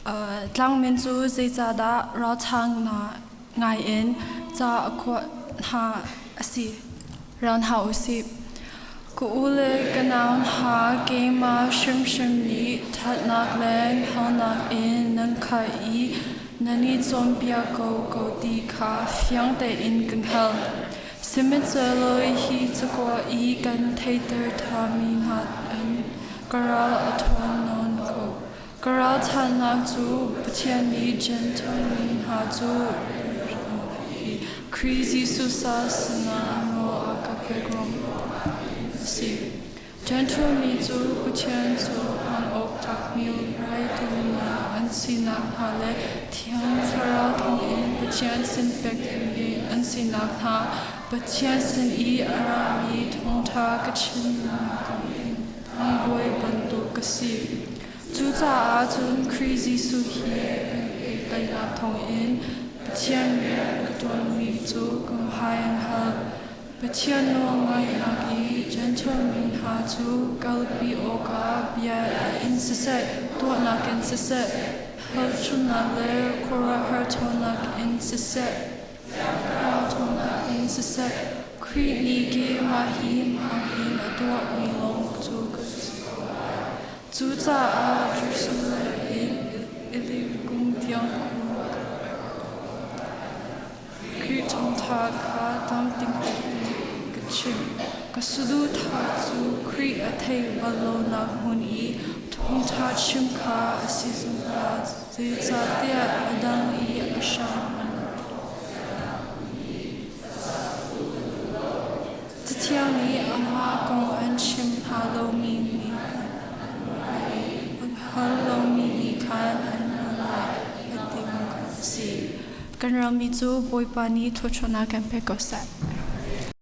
Tlangmin cu zeicahdah ralṭha ngaiin ca a kuat hna a si? Rel hna u sih. Ka u le ka nau hna, keimah hrimhrim nih ṭhatnak le hngalhnak in nan khat i nan i cawnpiak ko ko ti kha fiang tein ka hngalh. Sihmanhsehlaw hi cakuat i kan theihter ṭhanmi hna in ka ral a ṭhawn nawn ko. Ka ralchanhnak cu Pathian nih Jentail mi hna cu Khrih Jesuh sinah nawl a ka pek ruangah a si. Jentail mi cu Pathian cu hman awk tlakmi raithawinak an sinak hnga le Thiang Thlarau thawngin Pathian sin pekmi an sinak hnga Pathian sin i a rami thawngṭha ka chimnak kong in tlangbawi bantuk ka si. Cucaah cun Khrih Jesuh he kan pehtlaihnak thawngin Pathian rian ka ṭuanmi cu ka hmai an hal. Pathian nawlngaihnak i Jentail mi hna cu kalpi awkah bia in siseh, tuahnak in siseh, hmelchunhnak le khuaruahhar ṭhawnnak in siseh, ṭhawnnak in siseh, Khrih nih keimah hi hmang in a tuahmi lawng cu ka si. Cucaah Jerusalem in Illyricum tiang khua ka Khrih thawngṭha kha tlamtling tein ka chim. Ka saduhthah cu Khrih a theih bal lonak hmun i thawngṭha chim kha a si zungzal, zeicahtiah a dang i a hram an Cathiang nih amah kong an chim hna lomi nih khan a hngal lomi nih khan an hngalh lai, a ti kha a si. Kan rammi cu Bawipa nih thluachuahnak kan pek ko seh.